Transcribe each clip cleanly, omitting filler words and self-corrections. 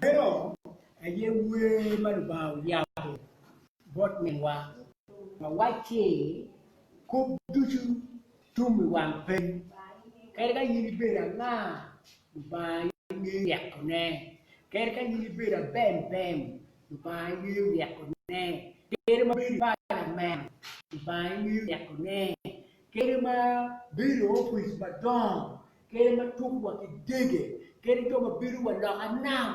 Meno aye wer ma Lubanga oyabo bot minwa, ma wacci, Kop ducu tum i wang piny, kadi ka in ibedo anga, Lubanga aye ngeyo ryekone, kadi ka in ibedo abembem, Lubanga aye ngeyo ryekone, kadi ma bedo i palamen, Lubanga aye ngeyo ryekone, kadi ma bedo i opic madongo, Kede ma tuk wa ki dege, kede jo ma bedo wa loka nam,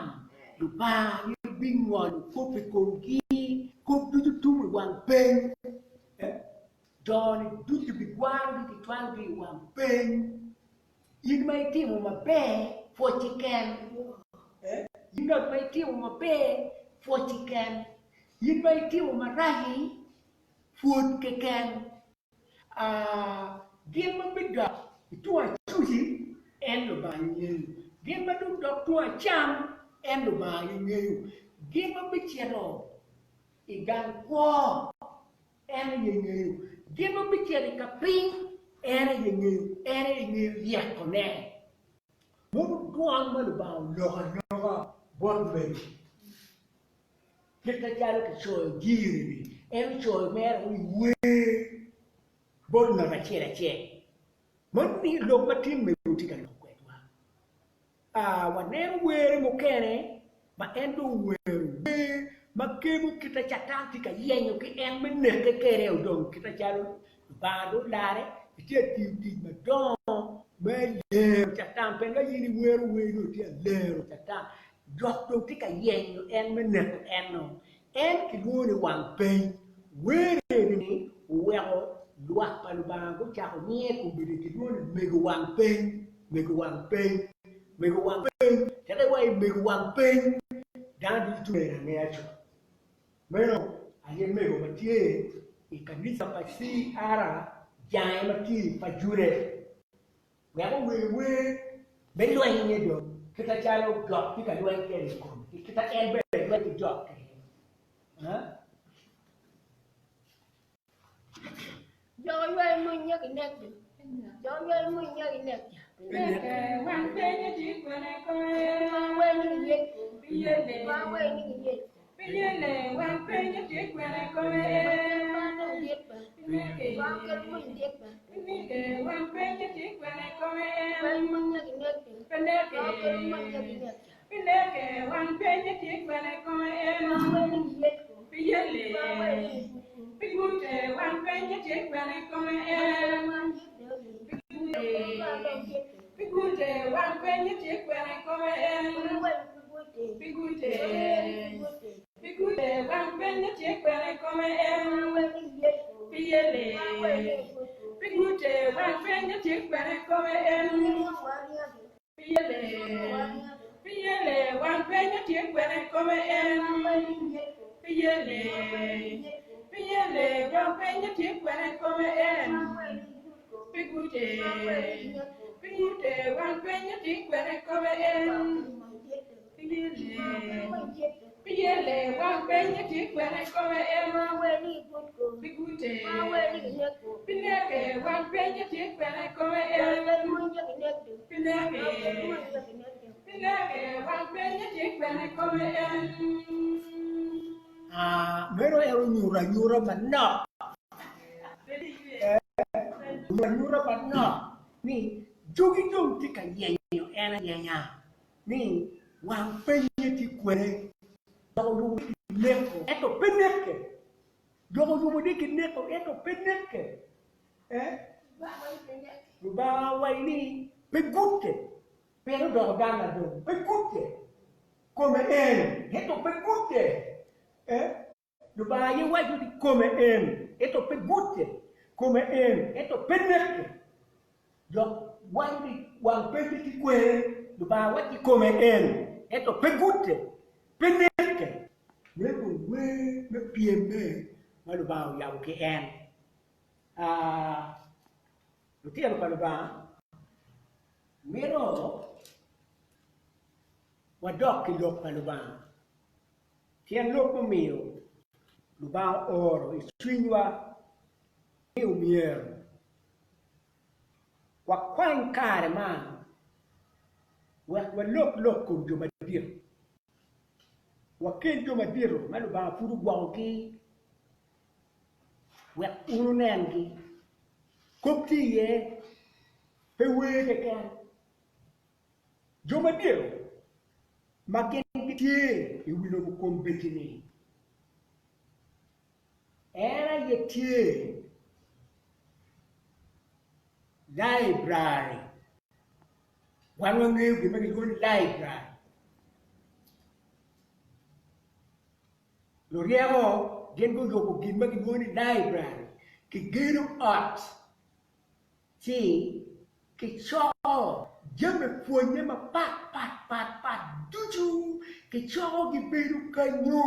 Lubanga aye bingolo kop i komgi, kop ducu tum i wang piny. Jo-ni ducu kibigwarogi kicwalogi i wang piny. In ma itimo maber, pwoc keken. In ngat ma itimo maber, pwoc keken. In ma itimo marac-ci, pwod keken. Gin ma bidok i tung acuci, en Lubanga aye ngeyo. Gin ma dong dok tung acam, en Lubanga aye ngeyo. Gin ma bicito i gang kwo, en aye ngeyo. Gin ma bicito i kapiny, en aye ngeyo. En aye ngeyo ryekone. Mono dwan ma Lubanga oloko aloka bot mego. Kit macalo kicoyo jiri-ni, en ocoyo mere i wer bot ngat acel acel. Meno ni lok ma tin mego tye ka loko kwedwa. Waneno were mukene ma en dong owero wer ma kemo kit ma Catan tye ka yenyo ki en me neke kwede odong kit macalo Lubanga dong olare, etye ka tiyo tic madongo me lero Catan. Pien ka in iwero wer nongo itye ka lero Catan. Dok dong tye ka yenyo en me neko en-nu. En kilwongo ni wang peny. Wer eni oweko lwak pa Lubanga gucako nyinge kombeddi kilwongo ni mego wang peny, mego wang peny, mego wang peny. Teke wa i mego wang peny, dano ducu tye angeya cut. Meno aye mego ma tye i kanica pa CR jange ma tye i Pajule. Wek ower wer me lweny-nye dong, kit macalo jok tye ka lweny kwede i kome, ki kit ma en bene lweny ki jok kwede. Jo ywayo mony nyo ginek jo. Jo ywayo mony nyo ginek jo. Wan weng ni giyec ko. Wan weng ni giyec ko. Wan dong dit ba. Wan kel mony dit ba. Ywayo mony nyo ginek jo. Wan kel mony nyo ginek jo. Wan weng ni giyec ko. Wan weng ni gipud ko. Wan dit dong. Wan dong dit ba. Wan weng ni gipud te. Wan weng ni giyec ko. Piyele, pi gute wang penye tye kwene kome en. Piyele, piyele wang penye tye kwene kome en. Piyele, piyele wang penye tye kwene kome en. Pi gute, pi gute wang penye tye kwene kome en. Piyele, wang penye tye kwene kome en. Pi gute, pi neke, wang penye tye kwene kome en. Pi neke, pi neke, wang penye tye kwene kome en. Meno en onyuto anyuta manok, onyuto anyuta manok ni jogi dong tye ka yenyo en ayenya. ni wang penye tye kwene dok oyubo ni kineko ento pe neke dok oyubo ni kineko ento pe neke eh Lubanga owaco ni pe gute pien odoko dano adong pe gute kome en ento pe gute eh Lubanga aye waco ni kome en, ento pe gute, kome en, ento pe neke. Dok waco ni wang pe tye ki kwer, Lubanga wacci kome en, ento pe gute, pe neke. Meno wer me pyemme ma Lubanga oyabo ki en. Aa, lutino pa Lubanga, mito wadok ki lok pa Lubanga. Tyen lok mumiyo Lubanga ooro i cwinywa ni omyero wakwany kare man wek walok lok kom jo madito, wakel jo madito ma Lubanga pud ogwokogi wek wun wunengi. Kop tye iye, pe wer keken. Jo madito ma gin gitye i wi lobo kombeddi-ni, en aye tye laibrari. Wan wangeyo gin ma kilwongo ni laibrari. Luryeko gin guyubo gin ma kilwongo ni laibrari, kigedo ot Ci kicoko jami pwonnye mapat pat pat pat ducu, kicokogi bedo kanyo.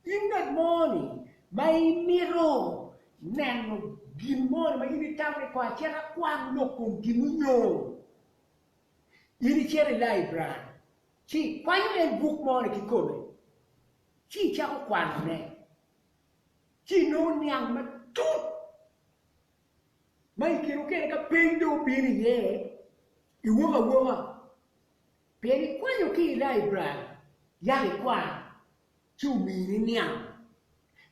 In ngat mo-ni ma imito neno gin moni ma in itamo ni kong acit akwan lok kom gin onyo, in icito i laibrari ci ikwanyo en buk moni kikome ci icako kwanone. ci inongo niang matut ma i kine mukene ka peny dong obino iye iwok awoka pien ikwanyo ki i laibrari yako ikwano ci omini niang.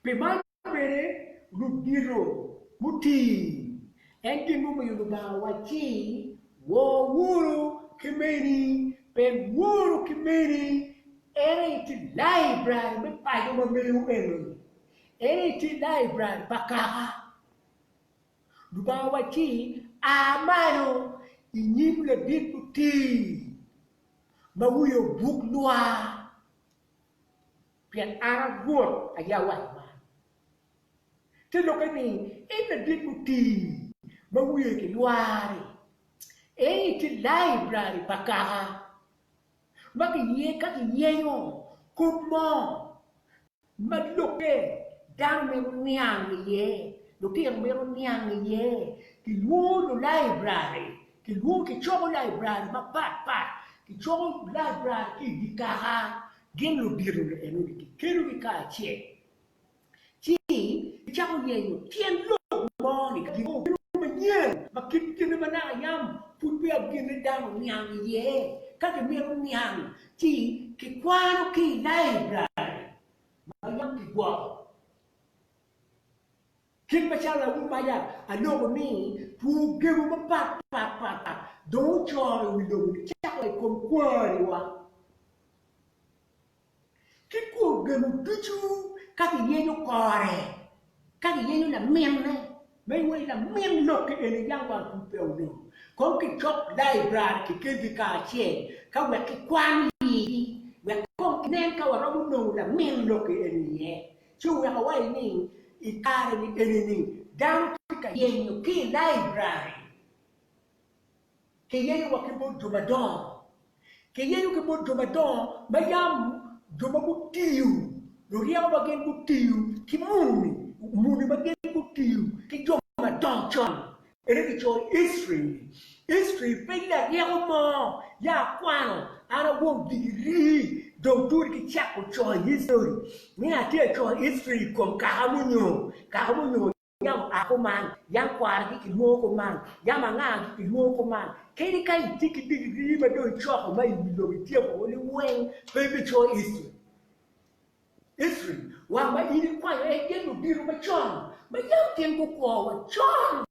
Pi man bene ludito mutii en gin mumiyo Lubanga owacci, Wor wunu ki meni, pien woru ki meni En aye tye laibrari me paco ma mewu eno-ni. En aye tye laibrari pa kaka. Lubanga owacci, A malo i nyim ladit mutii ma wiye obuk lwar, pien an a Rwot aye awaco man. Te lokke ni, en ladit mutii ma wiye kilwar-ri, en aye tye laibrari pa kaka. ma giye ka giyenyo kop mo ma lokke dano mito niang iye, lutino mito niang iye, kilwongo lulaibrari, kilwongo kicoko laibrari mapat pat, kicoko laibrari ki i dye kaka, gin ludito enoni kikelogi kacel. Ci icako yenyo tyen lok mo ni gin mo obino manyen ma kit kine ma naka yam pud peya gine dano oniang iye. Ka gimito niang, ci kikwano ki i laibrari ma yam kigwoko. Kit macalo lawu maca aloko ni two gemo mapat pat pat dong ocoro i wi lobo nicako i kom kwariwa. Ki kwo gemo ducu ka giyenyo kore, ka giyenyo laminne, ma iwaci lamin lok-ki eni yam wan pud pe onongo. Kong kicok laibrari kikelgi kacel ka wek kikwan igi, wek kong kinen ka waromo nongo lamin lok-ki eni iye. Ci oweko awaci ni. i kare-ni eni-ni dano tye ka yenyo ki i laibrari. Kiyenyo wa ki bot jo madongo. Kiyenyo ki bot jo madongo ma yam jo ma gutiyo, luryeko ma gin gutiyo ki muni, muni ma gin gutiyo ki jo madongo con. Ento kicoyo history, history pe laryeko mo ya akwano an awong digiri dong turi ki cako coyo history ni atye ka coyo history i kom kaka munyo, kaka munyo yam oa kuman, yam kwaragi kilwongo kuman, yam angagi kilwongo kuman. Kadi ka itye ki digiri ma dong icoko ma i wi lobo ityeko woko liweng pe ibicoyo history. History, wang ma in ikwanyo en gin ludito macon ma yam gin gukwo wa con.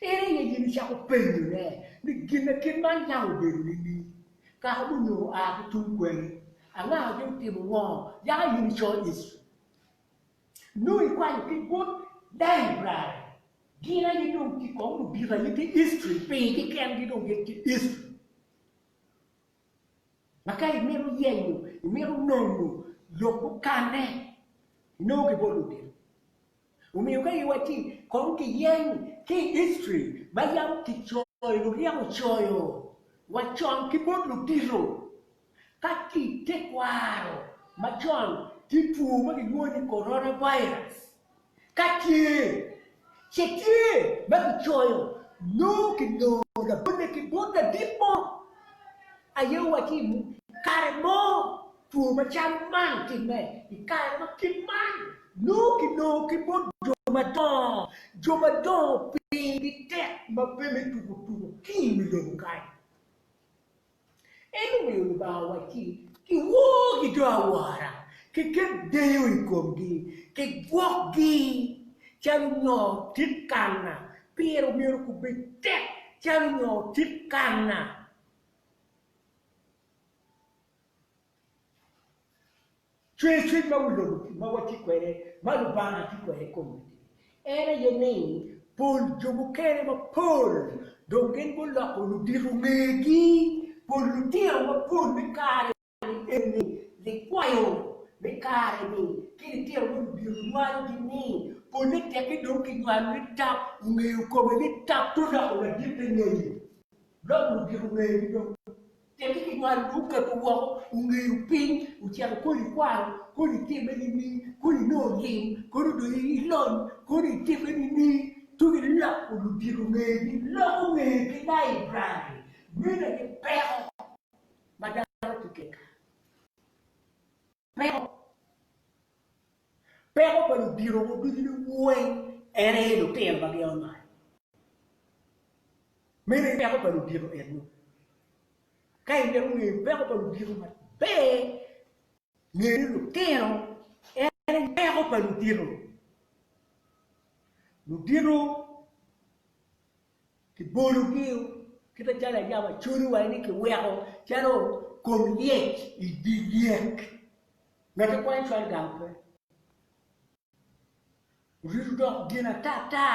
En aye in icako penyone ni gin ma kit man yam obedo nining? Kaka munyo oa ki tung kwene? Anga gi otimo ngo? Yaka in icoyo history. Nongo ikwanyo ki bot library gin aye dong tye kong ludito aye tye history pigi kengi dong gin tye history. Ma ka imito yenyo, imito nongo lok mukane, inongo ki bot ludito. Omiyo ka iwacci kong kiyeny ki i history ma yam kicoyo, luryeko ocoyo wa con ki bot ludito, ka ki i tekwaro macon tye two ma kilwongo ni coronavirus, Ka tye, ce tye ma kicoyo, nongo kinongo labolle ki bot ladit mo aye owacci kare mo two macalo man otimme i kare ma kit man, nongo kinongo ki bot jo madongo, jo madongo pigi tek ma pe me tuko tuko ki i wi lobo kany. En omiyo Lubanga owacci, Giworgi do awora, kiket deyo i komgi, kigwokgi calo nyo tik kana, pire omyero gubed tek calo nyo tik kana. Cwercwiny ma wi lobo ma watye kwede, ma Lubanga tye kwede i komgi, en aye ni pol jo mukene mapol dong gin guloko ludito ngegi, pol lutino mapol me kare-ni eni, likwayo me kare-ni ki litino ma ludito nywalogi ni, polle tekke dong kinywalo litap, ongeyo kome litap ci oloko laditte ngeye, loko ludito ngegi dong. Tekki kinywalo dong oketo woko, ongeyo piny, ocito kodi ikwaro, kodi itimme nining, kodi inongo lim, kodi odonyo ilony, kodi itimme nining, tugi loko ludito ngegi, loko ngegi laibrari, meno aye peko ma dano tye kwede kare. Peko. Peko pa ludito ducu liweng en aye lutino ma gin onywalo. Meno aye peko pa ludito eno. Ka imito ngeyo peko pa ludito maber, nge ni lutino en aye peko pa ludito. Ludito Kibologi kit macalo ayam acoli wa ni kiweko calo kom lyec i dye lyek. Ngat ma kwanyo cwal gang pe. Orito dok gin ata ata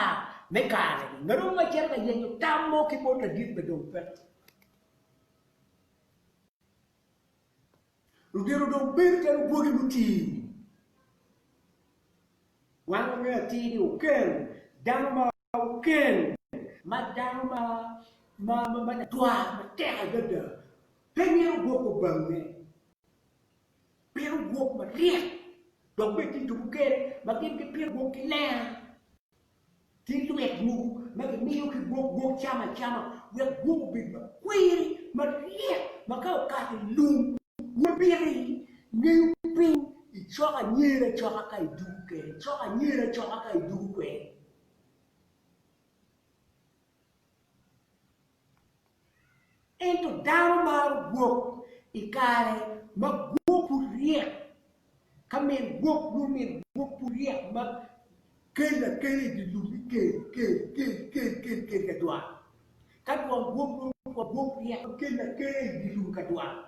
me kare-ni. Ngat mo ma cito ka yenyo tam mo ki bot ladit bene dong peke. Ludito dong bedo calo gwogi mutii. Wan wangeyo atir ni okel dano ma okel ma dano ma ma ma latwar matek adada pe myero gwok obange, pito gwok maryek dok bene tye jo mukene ma gin gipito gwok ki lenga ki lwet mogo ma gimiyo ki gwok gwok camo acama wek gwok obed makwiri maryek ma ka okato i lum Wubiti ngeyo piny icoko anyira acoka ka idwogo kwede, icoko anyira acoka ka idwogo kwede. Ento dano maro gwok i kare ma gwok pud ryek, ka min gwok nongo min gwok pud ryek ma kel akela i dye lum ni kel, kel, kel, kel, kel, kel ka dwar. Ka twon gwok nongo twon gwok ryek ma kel akela i dye lum ka dwar.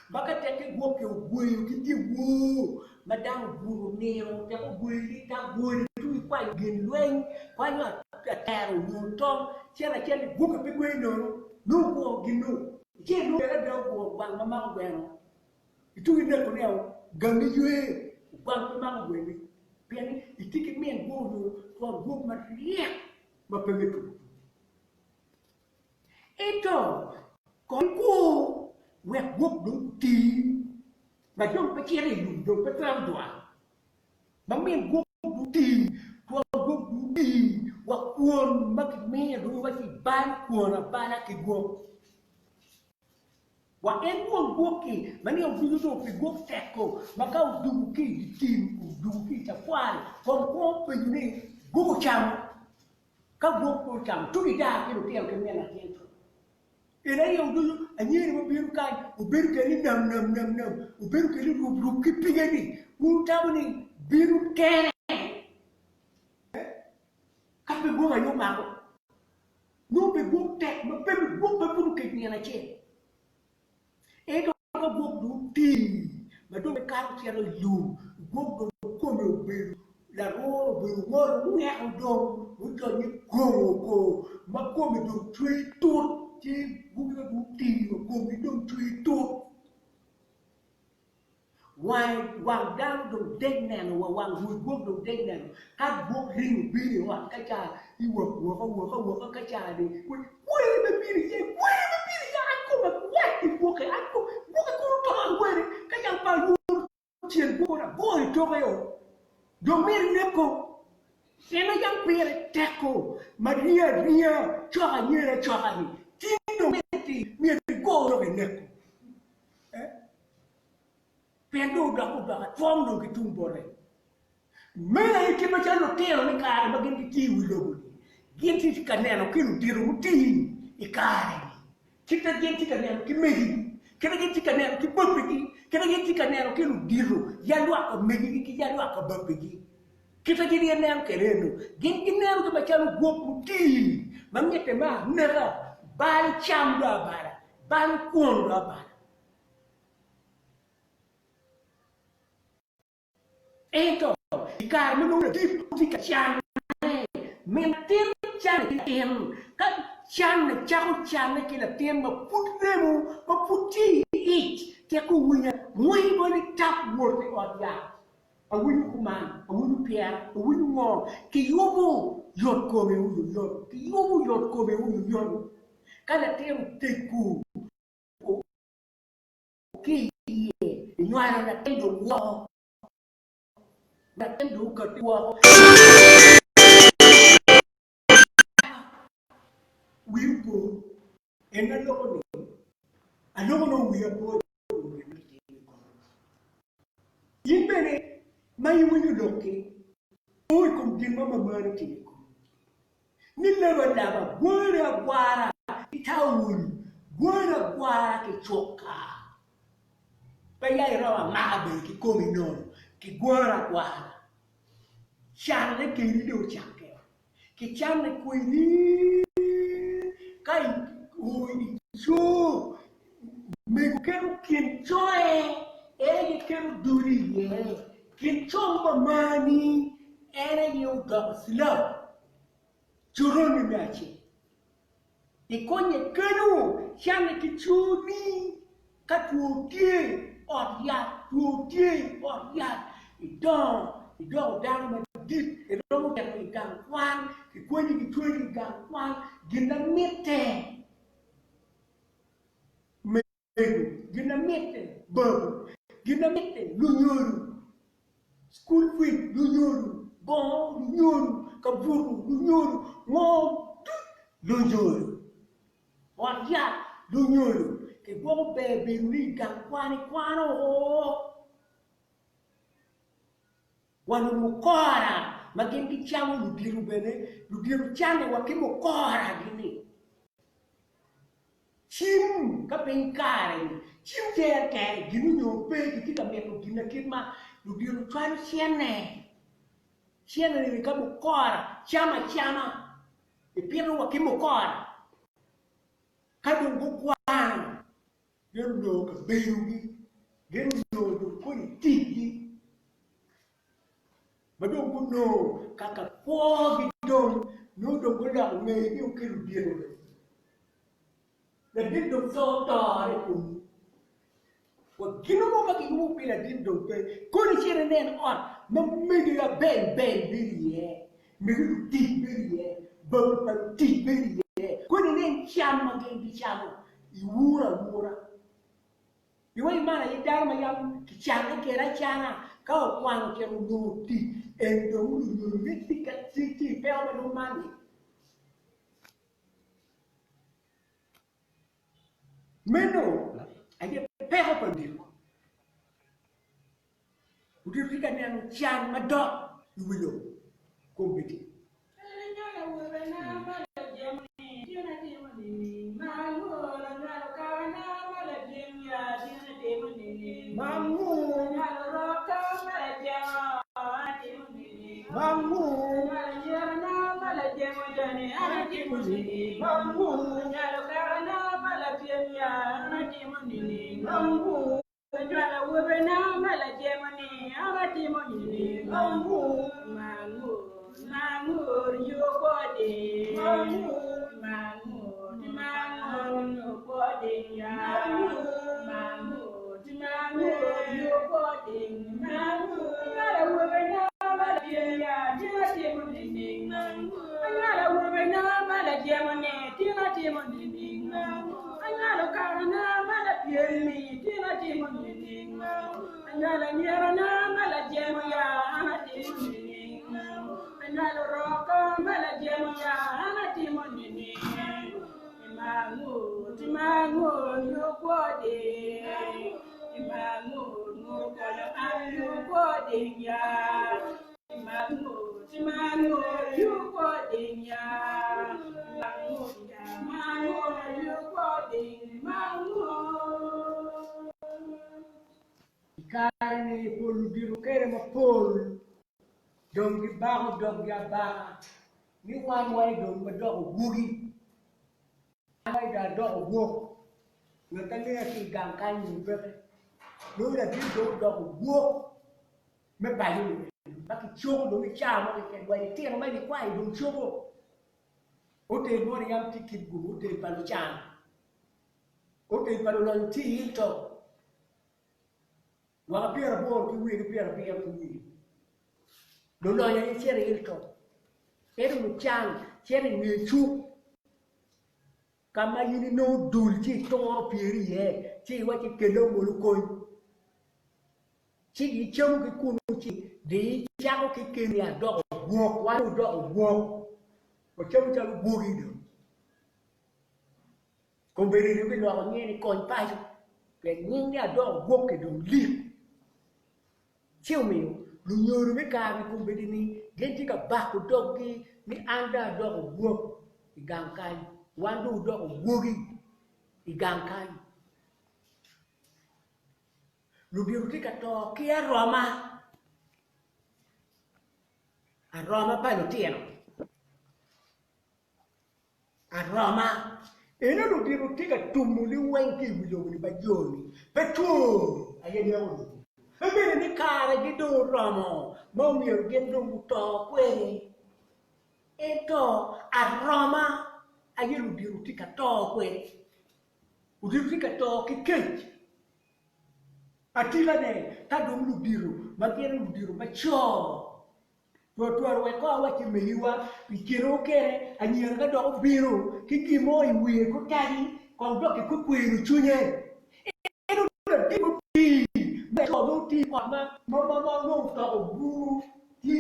Ma ka tekke gwokke ogweyo ki dyewor ma dano obuto onino, teke ogweyo litap goli tung ikwanyo gin lweny, kwanyo atero nyo tong, cito acel ni gwokke pe gweyo nono, nongo oguro gin nu. Ci nongo bene ada oguro ogwang ma mako gweno. Itugi neko ne o, gangi ywe, ogwang pe mako gweni. Pien ni itye ki min gwok nyo twon gwok maryek ma pe me tuko tuko. Ento kong ikur wek gwok dong oti ma dong pe cito i lum dong pe twero jwang. Ma min gwok dong oti, twon gwok dong oti wa kwon ma kimiyo dong iwaci ibal kwon abala ki gwok. Wa en won gwok-ki ma nino ducu dong pi gwok teko ma ka odwogo ki i dye tim, odwogo ki i cakware, kong kwongo penyo ni, Gwok ocamo? Ka gwok pe ocamo, tugi daa ki lutino ki min latin co. En aye oducu anyeni ma bino kany, obedo kede ni nam nam nam nam, obedo kede ni rub rub ki pige-ni, wun wutamo ni bino kene? Ka pe gwok aye omako, Nongo pe gwok tek ma pe gwok pe buto kec nino acel. Ento ka gwok dong oti ma dong pe kato cito i lum, gwok dong kome obedo laroro obedo ngolo ongeko dong muconnye kongo ko ma kome dong cwer tut ci gwoki ka dong oti wa komgi dong cwer tut. Wange wang dano dong dek neno wa wang rwod gwok dong dek neno ka gwok ringo bino i ot ka ca i wok woko woko woko ka ca ni kweri me bino iye kweri me bino iye an koma wac pi gwoke an ko gwoke kono to awene ka yang pa lworo cel gwok kono agoyo i toke o dong myero ineko en ma yang pire teko ma ringo aringa cok anyira acoka ni tin dong miti myero igo dok ineko. Pien dong odoko odoko atwom dong ki tung bote. Meno aye kit macalo lutino me kare ma gin gitye i wi lobo-ni gin tye ka neno ki ludito mutii i kare-ni, kit ma gin tye ka neno ki megigi, kit ma gin tye ka neno ki babbigi, kit ma gin tye ka neno ki ludito yalwak pa megigi ki yalwak pa babbigi. Kit ma gin gineno kwede eno, gin ginenogi macalo gwok mutii ma mitte me aneka, balo cam dong abala, balo kwon dong abala. Ento i kare ma nongo ladit tye ka canne, min latin canne ki latin. Ka canne cako canne ki latin ma pud remo, ma pud tye i ic, tek owinya ngwec bene tap wot i ot yat. Awinyo kuman, awinyo pyera, awinyo ngo, kiyubo yot kome oyoyot, kiyubo yot kome oyoyot. Ka latin oteggo ki i iye, inywalo latin dong woko, latin dong okatti woko. Wii opo, en aloko ni, aloko nongo wiya po i kom gin ma kitimo i koma. In bene ma iwinyo lok-ki, po i kom gin ma mamani otimo i komi. Ni leb alaba gwari agwara ki tawul, gwari agwara ki cuka. Pe ya iromo amaka bene ki komi nono, ki gwari agwara. Canne keni dong ocakke. Kicanne kwedi ka o i co, mego keto kin coe, en aye keto doli iye. Kin co mamani en aye odoko cilap, coroni me acel. Ikonye kenyo canne ki coni ka two tye ot yat, two tye ot yat, idongo idoko dano madit, iromo cito i gang kwan, kikwanyi kicwali i gang kwan, gin ma mitte mego, gin ma mitte babu, gin ma mitte lunyodo, cukul fic lunyodo, bongo lunyodo, kabuto lunyodo, ngo duc lunyodo, ot yat lunyodo, kigwoko ber bedo ni i gang kwan ikwano oo. Wa lumukora ma gin gicamo ludito bene, ludito canne wa ki mukora gi ni. Cim ka piny kare-ni, cim cer kene, gin onyo pe gitye ka mito gin ma kit ma ludito cwalo cene. Cene-ni ka mukora camo acama, ipito wa ki mukora. Ka dong gukwano, gin onongo kabedogi, gin onongo dong kodi ticgi ma dong gunongo kaka kwogi dong nongo dong guloko ngegi ki ludito. Ladit dong pe otore i komi. Wa gino mo ma kiyubo pi ladit dong pe. Koni icit inen ot ma mege abel bel bedo iye, mege lutic bedo iye, babi pa lutic bedo iye. Koni inen cam ma gin gicamo, iwuro awura. Iwaci man aye dano ma yam kicange kwede acana, ka okwano ocito onongo tic, en dong lunyodone tye ka tye i peko ma dong man-ni. Meno aye peko pa ludito. Ludito tye ka neno can madok i wi lobo kombeddi. Anywalo awobena ma lajemo-ni, an atimo nining? Mangur, mangur, yo kwo ding. Mangur, mangur, yo kwo ding ya. Mangur, mangur, yo kwo ding. Anywalo awobena ma lapyem ya, tin atimo nining? Anywalo awobena ma lajemo-ni, tin atimo nining? Anywalo karena ma lapyem-mi, tin atimo nining? Anywalo anyirana ma lajemo ya, an atimo nining? Anywalo rokka ma lajemo ya, an atimo nining? Imangur, imangur, nyo kwo ding. Imangur, ngur konyo an nyo kwo ding ya. I kare-ni, pol ludito kede mapol dong gibako doggi abaka ni wan wa i dong wadoko gwogi. Wan wa i dong adoko gwok. Ngat ma lenga ki i gang kany nyo peke, nongo ladit dong odoko gwok. me paco-ni ma kicoko dong i caa mo keken wa litino ma likwayo dong cobo. Otel moni yam tye Kitgum, otel pa lucan, otel pa lulonyo tye i Hilton, mwaka pyeraboro ki wiye ki pyerabiro ki wiye. Lulonyo aye cito i Hilton, ento lucan cito i nge cuk ka ma in inongo dul ci ituro pyeri iye ci iwacci kelle omol okony. Ci gicamo ki kunnu ci gicako ki keni adoko gwok, wan odoko gwok, wacamo calo gwogi dong. Kombeddi dong giloko nyinge ni kony paco, pien nying ni adoko gwok-ki dong lik. Ci omiyo lunyodo me kare-ni kombeddi-ni gin tye ka bako doggi ni an dong adoko gwok i gang kany, wan dong wudoko gwogi i gang kany. Ludito tye ka to ki aroma, aroma pa lutino, aroma eno ludito tye ka tumo liweng ki i wi lobo-ni pa jo-ni pe two aye neko ludito pe bedo ni karegi dong oromo ma omyero gin dong guto kwede ento aroma aye ludito tye ka to kwede. Ludito tye ka to ki kec. Atikane ka dong ludito ma gin ludito ma co twatwal wek kong awac ki megiwa i kine mukene anyira ka dok obino ki gin mo i wiye gutagi kong dok kikwekweno cwinye. Ento ladit mutii ma laco mo tye i ot ma nongo otoko buru tye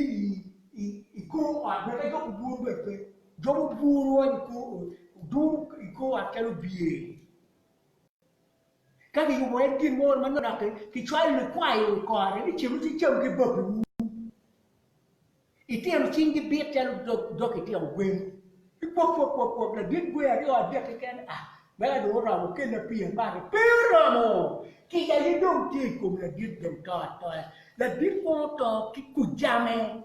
i kor ot wek ejok buru bene pe. Jo muburu i kor ot calo bye. Ka giyubo en gin mo manok-ki, kicwalo likwayo i kore ni citu ci cam ki babiwu. Itino cinggi bit calo dog itino gwen. Ikwok kwok kwok kwok ladit gwe aryo adek keken ah mega dong oromo kella pii amati. Pe oromo! Kica aye dong tye i kom ladit dong to atoya. Ladit kwongo to ki kujame.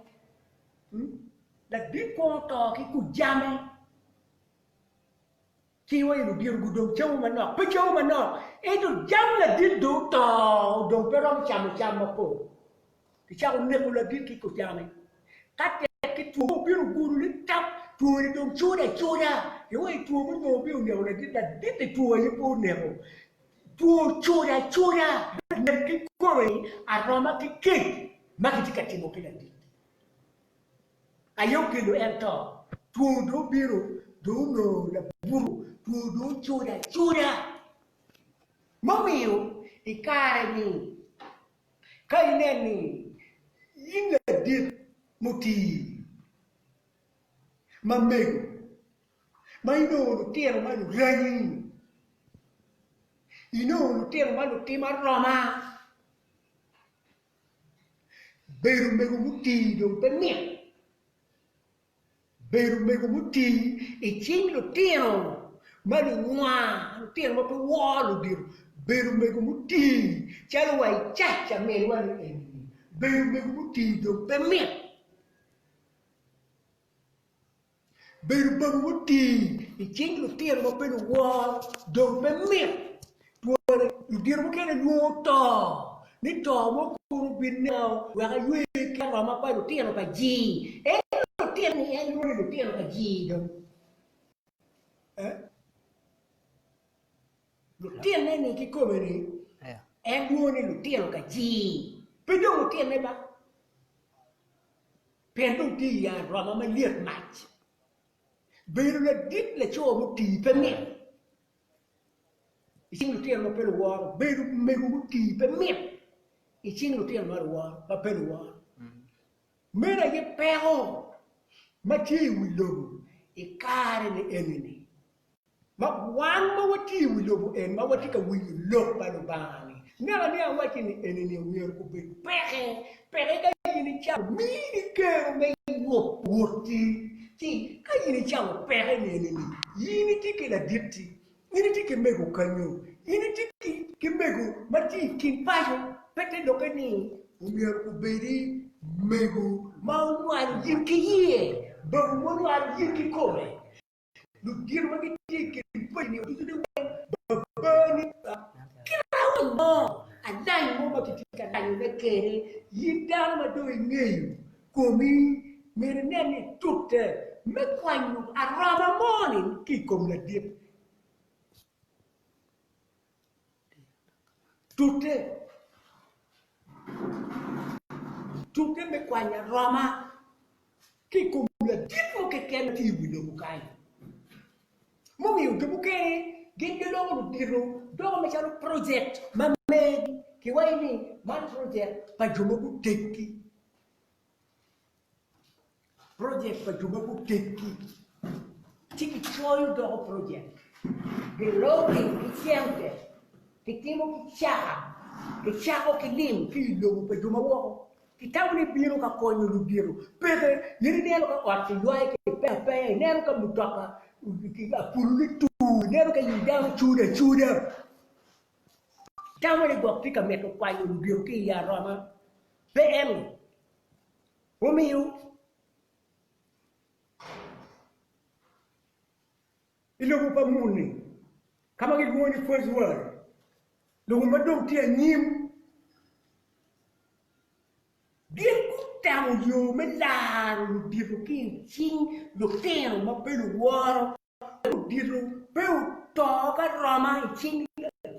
Ladit kwongo to ki kujame. Ci iwaco ludito gudong camo manok. Pe camo manok, ento jam ladit dong oto, odong pe romo camo cam mapol. Kicako neko ladit ki kocame. Ka tek ki two obino ogudo litap, two-ni dong cudo acuda. Iwaco two mo nongo obino oneko ladit, ladit-ti two aye pe oneko. Two codo acoda nek ki kome aroma ki kec ma kitye ka timo ki ladit aye okelo en to. Two dong obino dong onongo labuto two dong ocodo acoda. Mumiyo i kare-ni ka inen ni in ladit mutii ma mego ma inongo lutino ma luranyi, inongo lutino ma lutim aroma, bedo mego mutii dong pe mit. Bedo mego mutii i cing lutino ma lunywar, lutino ma pe woro ludito, bedo mego mutii calo wa i cac aminwa ni eni-ni, bedo mego mutii dong pe mit. Bedo babu mutii i cing lutino ma pe luwor dong pe mit. Twoni ludito mukene lwongo to ni to mo kunu bineko wek aywe ki aroma pa lutino pa jii. Ento lutino ni en lwongo ni lutino pa jii dong. Lutine ni kikome ni en lwongo ni lutino ka jii. Pe dong lutine ba. Pien dong tye i aroma malyet mac. Bedo ladit laco mutii pe mit i cing lutino ma pe luworo. Bedo mego mutii pe mit i cing lutino ma luworo ma pe luworo. Meno aye peko ma tye i wi lobo i kare-ni eni-ni. Ma wan ma watye i wi lobo eni ma watye ka winyo lok pa Lubanga-ni, naka ni awacci ni eni-ni omyero obed peke, peke ka in icamo mini kero me yubo wotti, ci ka in icamo peke ni eni-ni, in itye ki laditti, in itye ki mego kanyo, in itye ki mego ma tye i kin paco, pe te lokke ni omyero obedi mego ma onywalo in ki iye, babu ma onywalo in kikome. Ludito ma gitye i kin pacini ducu ni weng babani kit awany mo alany mo ma kitye ka lanyone kwede. In dano ma dong ingeyo komi, myero inen ni itute me kwanyo aroma mo-ni ki i kom ladit. Tute tute me kwanyo aroma ki i kom ladit mo keken ma tye i wi lobo kany. Mumiyo jo mukene gin giloko ludito doko macalo project ma megi kiwaco ni man project pa jo ma guteggi. Projek pa jo ma guteggi ci gicoyo doko projek, gilogi ki cente, gitimo ki caka, gicako ki lim ki i lobo pa jo ma woko. Gitamo ni bino ka konyo ludito peke. In ineno ka ot kiywayo ki apeya, ineno ka mutoka apulune tur, ineno ka wi dano cudo acuda. Tamo ni gwok tye ka mito kwanyo ludito ki i aroma. Pe en. Omiyo i lobo pa muni ka ma gilwongo ni First World, lobo ma dong tye anyim, gin gutamo yo me laro ludito ki i cing lutino ma pe luworo, ludito pe oto ka roma i cing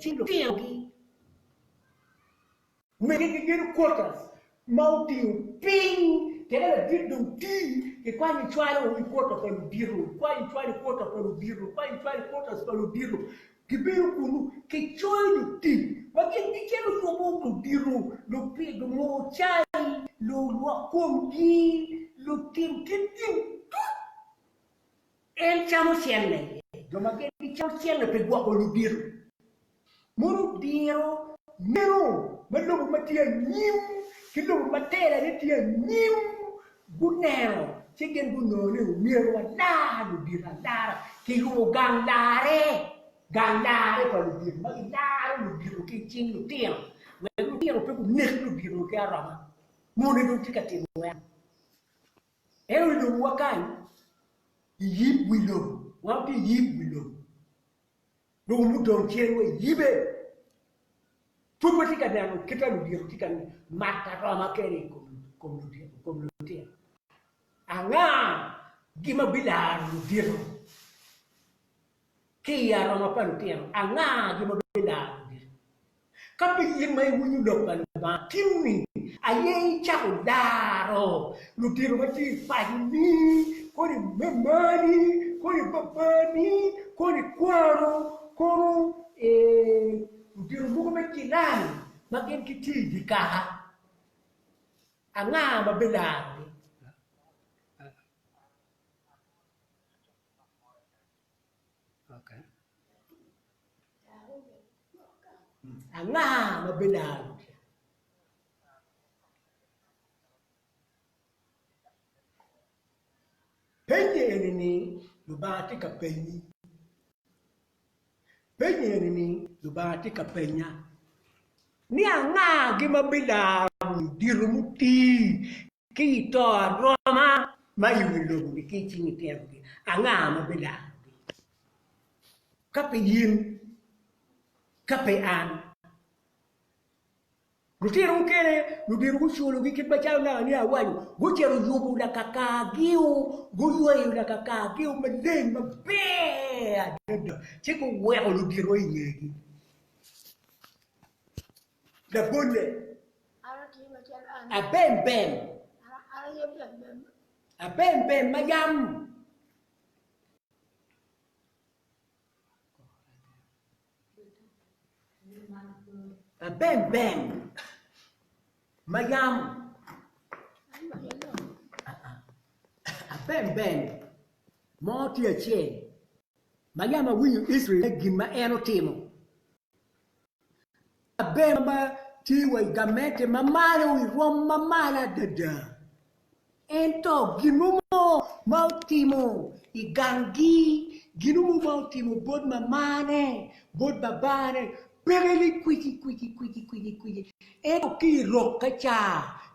lutinogi. Mege gigedo quarters ma otingo piny teke ladit dong tii kikwanyo icwalo i quarter pa ludito ikwanyo icwalo i quarter pa ludito ikwanyo icwalo i quarters pa ludito gibedo kunu kicoyo lutic ma gin gicito yubo ludito lumur cai lulwok komgi lutim kit gin ducu. En camo cente, jo ma gin gicamo cente pi gwoko ludito. Mono diro meno ma lobo ma tye anyim ki lobo ma telane tye anyim guneno, ci gin gunongo ni omyero walar ludito alara. Kiyubo gang larre, gang larre pa ludito ma gilaro ludito ki i cing lutino wek lutino pe gunek ludito ki aroma. Moni dong tye ka timo en. Ento i lobowa kany, i yib wi lobo, wan watye i yib wi lobo, lobo mudong cen wa i yibe. Pud watye ka neno kit ma ludito tye ka mato aroma kwede i kom lutino. Anga gi ma bilaro ludito ki i aroma pa lutino? Anga gi ma bilaro ludito? Ka pe in ma iwinyo lok pa Lubanga tinni aye icako laro ludito ma tye i paconi, kodi mamani, kodi babani, kodi kwaro, kono ludito mogo me cilan ma gin gitye i dye kaka, anga ma bilarogi? Anga ma bilaro lutino? Penye eni ni Lubanga tye ka penyi. Penye eni ni Lubanga tye ka penya ni anga-gi ma bilaro ludito mutii Ki i to aroma ma i wi lobo-ni ki i cing itinogi, anga ma bilarogi? Ka pe in, ka pe an. Lutino mukene ludito guculogi kit macalo naka ni awaco, gucito yubo lakakargio, guyweyo lakakargio maleng maber adada, ci guweko ludito i ngegi. Labolle, Abembem, abembem ma yam abembem ma yam abembem mo tye acel ma yam awinyo Icrael me gin ma en otimo. Aber ma tye wa i gamente ma malo i rwom ma malo adada. Ento gin mo ma otimo i ganggi, gin mo ma otimo bot mamane, bot babane, peke likwici kwici kwici kwici kwici. Ento ki i rok ka ca,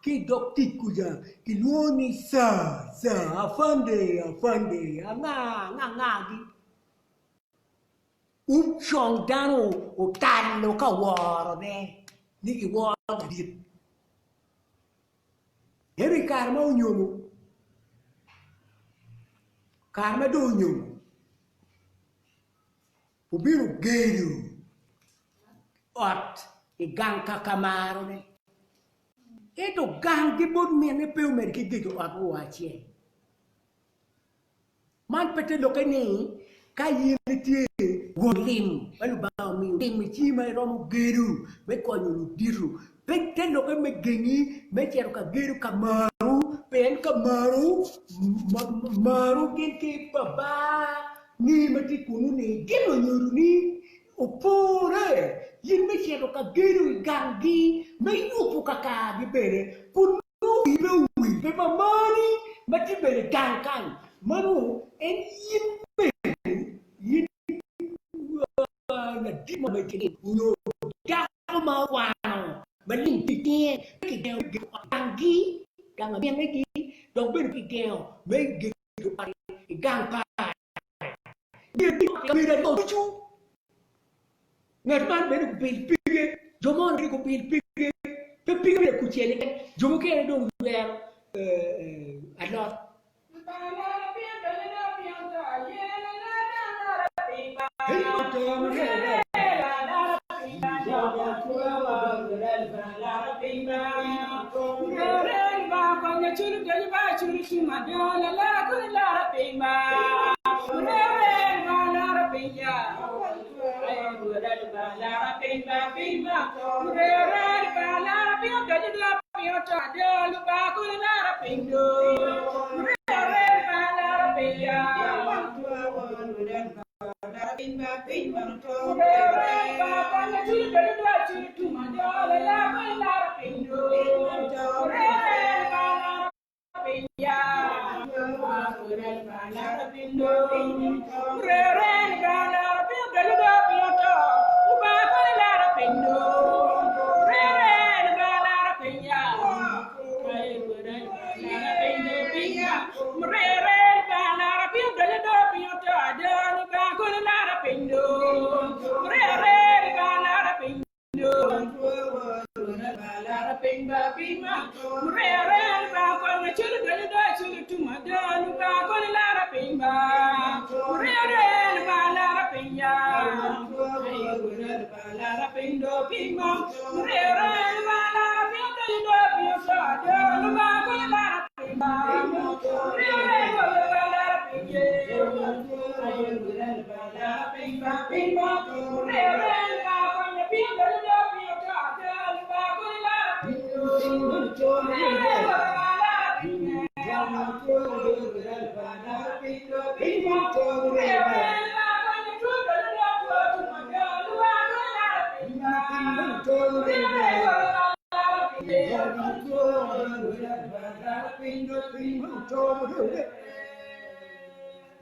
ki i dog tic kuca, kilwongo ni Sir, Sir, Afande, Afande, anga, anga, angagi. Ocong dano otalo ka worone ni giworo ladit. Ento i kare ma onyomo, kare ma dong onyomo, obino ogedo ot i gang ka ka marone. Ento ganggi bot minne pe omedo ki gedo ot wa acel. Man pe te lokke ni ka in itye won lim ma Lubanga omiyo lim i cingi ma iromo gedo me konyo ludito, pe te lokke me gengi me cito ka gedo ka maru pien ka maru maru gin ki babani ma tye kunu-ni gin onyuto ni opore in me cito ka gedo i ganggi me yubo kakargi bene kun Nongo wii pe owil pe ma mani ma tye bene gang kany mano en in bene in ladit mo ma itye nyo dako ma okwano ma ling tye i cinge pe kigengo me gedo ot ganggi gang minegi dok bene pe kigengo me gedo ot i gang pare Kabedo aryo ducu, ngat man bene gupil pige, jo mo bene gupil pige, pe pige bedo kucel keken, jo mukene dong ywero alot.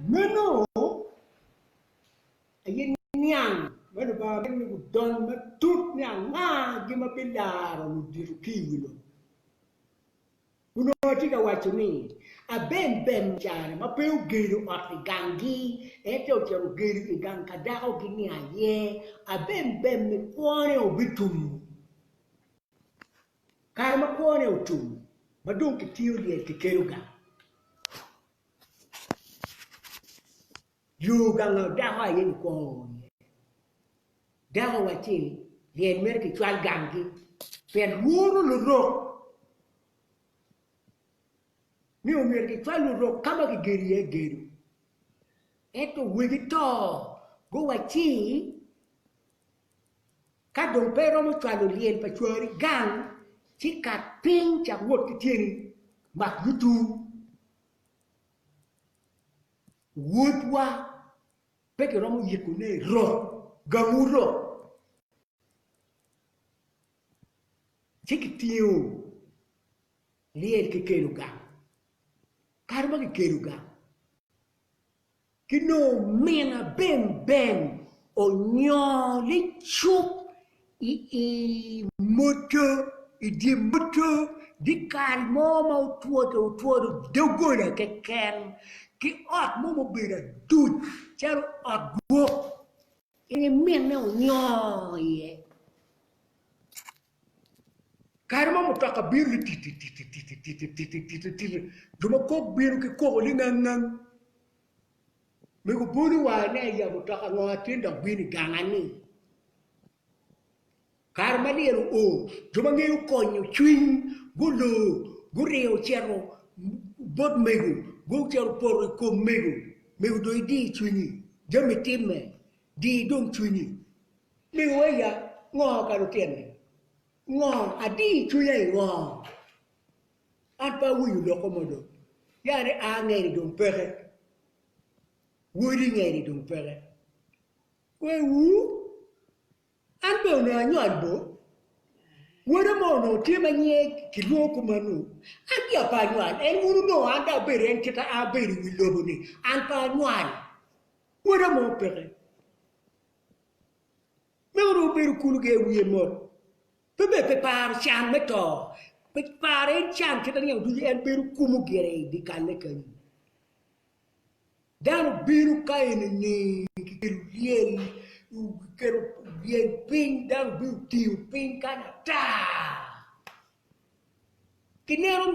Meno aye niang ma Lubanga mito ni gudony matut ni angagi ma bilaro ludito ki i wi lobo. Onongo tye ka waco ni, Abembem care ma pe ogedo ot i ganggi, ento ocito ogedo i gang ka dakogi-ni aye, abembem-mi kwone obitum. Kare ma kwone otum, ma dong kitiyo lyel kikelo gang. Yo gang ma dako aye gikwongo o iye. Dako owacci lyel mere kicwal ganggi pien lworo lurok ni omyero kicwal lurok ka ma kigedo iye gedo. Ento wegi to guwacci ka dong pe iromo cwalo lyel pa cwari gang ci kat piny cak wot ki tyeni mak yutu. Wodwa pe kiromo yikone i rok, gangwu rok, ci kitingo lyel kikelo gang. Kare ma kikelo gang, kinongo min abembem onyongo licup I moto, i dye moto dyekal mo ma otwodo otwodo doggola keken ki ot mo ma obedo aduc calo ot gwok en aye minne onyongo iye. Kare mo mutoka bino ni titititititititititi jo ma kok bino ki koko ni ngangngang mego bolo wa ni aya mutoka ngo atin dok bino i ganga-ni. Kare ma lyel oo, jo ma ngeyo konyo cwiny gulor, guringo ocito bot mego, gucito poto i kom mego, mego dong idi cwinyi, jami timme, di dong cwinyi. Mego eya, ngo ka lutino-ni? Ngo? Adi cwinya i ngo? An pe awinyo loko mo dong. Ya ni a ngeni dong peke, wodi ngeni dong peke. Wewu! An bene onongo anywal bo, woda mo onongo tye ma nyinge kilwongo kumanu, an gira pe anywal, en wun onongo an dong abedo en kit a abedo i wi lobo-ni, an pe anywal, woda mo peke. Meno dong obedo kulu-gi i wiye mot, pe bene pe paro can me to, pe paro en can kit anino ducu en bedo kumo gire i dyekalle kenyo. Dano bino ka eni-ni kikelo lyel, kiketo lyel piny, dano bino tingo piny kany ata. Kineno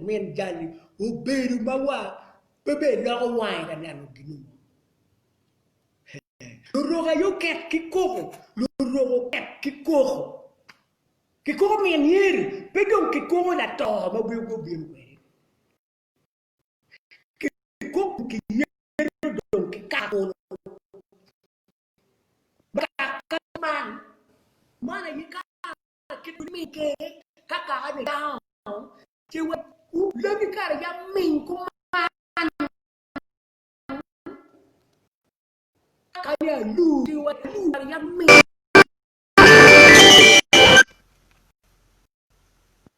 min jal-li obedo ma wa pe bene loko wange ka neno gin mo. Lurok aye oket ki koko, lurok oket ki koko. Kikoko min yeri, pe dong kikoko lato ma gubino kwede. Kikoko ki yeto dong ki kaka Kaka man, man aye kare kit ma ming kede ka kaka ni dano ci wek legi kare yam ming kuman kaka ni alur ci wek alur kare yam ming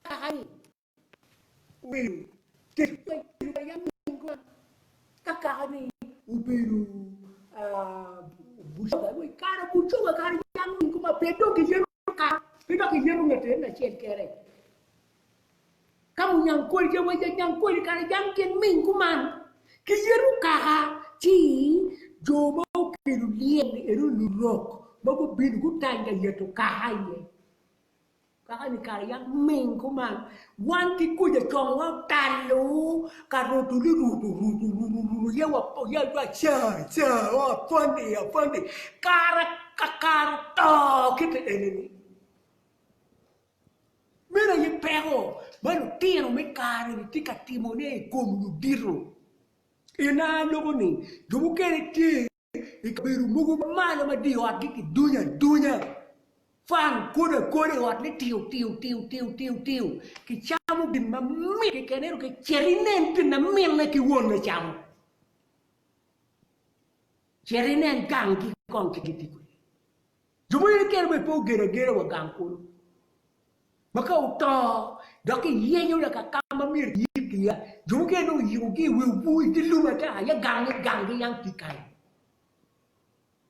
kaka ni Obedo tic ka kaka-ni obedo bucoga kare bucoga kare yam koma pe dong kiyero kaka pe dok kiyero ngat en acel kene ka munyankole ce wa nyankole kare yam gin ming kuman kiyero kaka ci jo ma okelo lyel eno lurok ma gubino gutany ka yeto kaka iye. Kaka ni kare yam ming kuman, wan ki kuca congwa otalo ka roto ni rutu rutu rutu rutu ye wa ye wa ca ca o afandi afandi kara kakare oto kite eni ni. Meno aye peko ma lutino me kare ni tye ka timone i kom ludito. Ina loko ni jo mukene tye. i kabedo mogo ma malo ma dye otgi kidunyo adunya, fan kodo akoda i ot ni tiu tiu tiu tiu tiu tiu, kicamo gin mamit keken ento kicito inen gin ma minne ki wonne camo. Cit inen ganggi kong kit gitye kwede. Jo moni keken bene pe ogedo ageda wa gang kulu. Ma ka oto dok kiyenyo laka ka ma myero kiyik iye, jo mukene dong oyikogi i wi obur i tye lum ata ya gangi ganggi yang tye kany.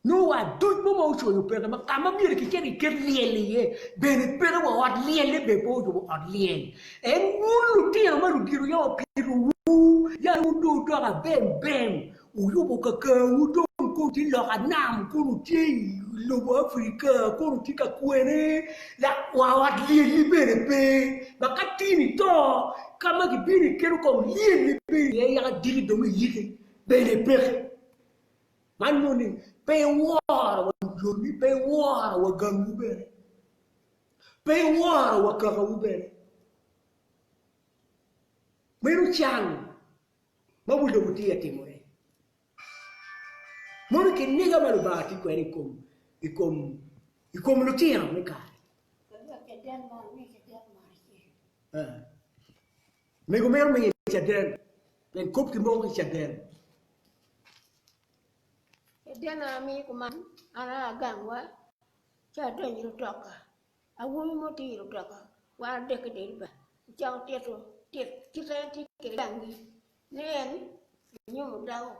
Nongo wa aduc mo ma ocoyo peke ma ka ma myero kicit kiket lyel iye bene peke wa ot lyelle bene pe oyubo ot lyel. En wun lutino ma ludito yam opitowu ya wun dong wudoko abem bem Wuyubo kakarwu dong kun wutye loka nam, kun wutye i lobo Afrika, kun wutye ka kwene, dok wa ot lyelli bene pe. Ma ka tin ito, ka ma gibino iketo kong lyelli bedo iye yaka diki dong iyiki bene peke. Man nongo ni pe iworo wa lujoni, pe iworo wa gangwu bene, pe iworo wa kakawu bene. Meno can. ma wi lobo tye ka timone. Mono kiniga ma Lubanga tye kwede i kom i kom i kom lutino me kare. Mego mito miyo caden pien kop kimoko ki caden. Caden amiyo kuman an aa gangwa ci adonyo i lutoka. Awobi mo tye i lutoka wan adek ki diriba ocako tito kit ma en tye kwede gangi ni en enyomo dako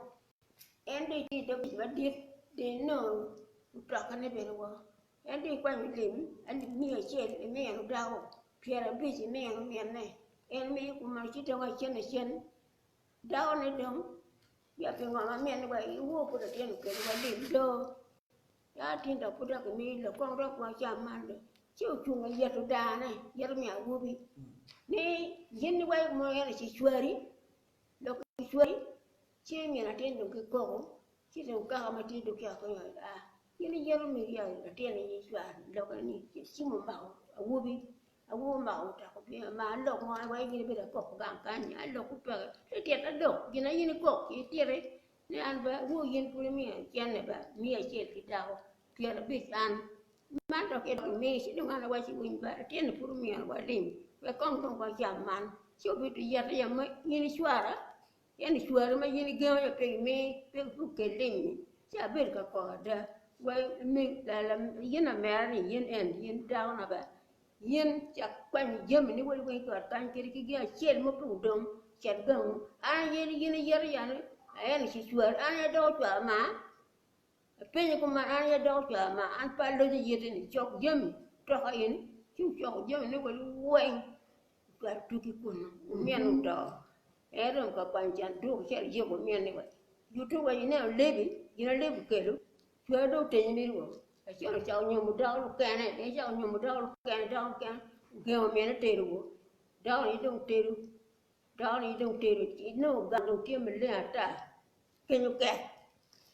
en dong etye i dog tic madit dong enongo mutokane bene woko en dong ekwanyo lim alip miya acel emino dako pyerabic emino minne en miyo kumeno ci dong acen acen dakone dong ya pingo ma minne wa iwor pud latin okelo wa lim do. Ka tin dok pud dok imiyo lok kong dok wacam man do ci ocung oyeto dane yeto me awobi ni gin ni wai mo en ci cwari lok cwari ci min atin dong ki koko ci dong kaka ma tye dong ki akonyo a in iyeto megi latin ni cwari lok ni ci omako awobi awobi omako otako bino ma lok mo wai in ibedo akok gang kany a lok peke ci tita lok gin ma in ikok ititi Ni an ba, woo in pud imiyo cente ba, miya acel ki dako, pyerabic an. Man dok idok imiyo, ci dong an awaci winy ba, latin-ni pud omyero walim, wek kong dong wacam man. Ci obito yete ya ma in icwara, en icwari ma in igengo ya pe imi, pe okel lim-mi. Ci abedo ka kok ada, wa in lamera-ni, in en, in dakona ba, In cak kwanyo jamini wek weng ki ot kany kadi ki gin acel mo pe odong, cet gangu. An aye in iyeto yani aen ci cwari, an aye adoko cwar maa? Apenye kuman, an aye adoko cwar maa? An pe aloco yeti ni, cok jami, toka in, ci ocoko jamine wek weng, ocwalo tugi kunu, ominne oto. En romo ka kwanyo canduk ci ayiko ominne wa, yuto wa ineno lebi, gin a lebi okelo, cwari dong otenyo miri woko. Acel ocako nyomo dako mukene, en ocako nyomo dako mukene, dako mukene, ogengo mine tedo wo, dako ni dong tedo, dako ni dong tedo, inongo gang dong tye maleng ata, kenyo kek.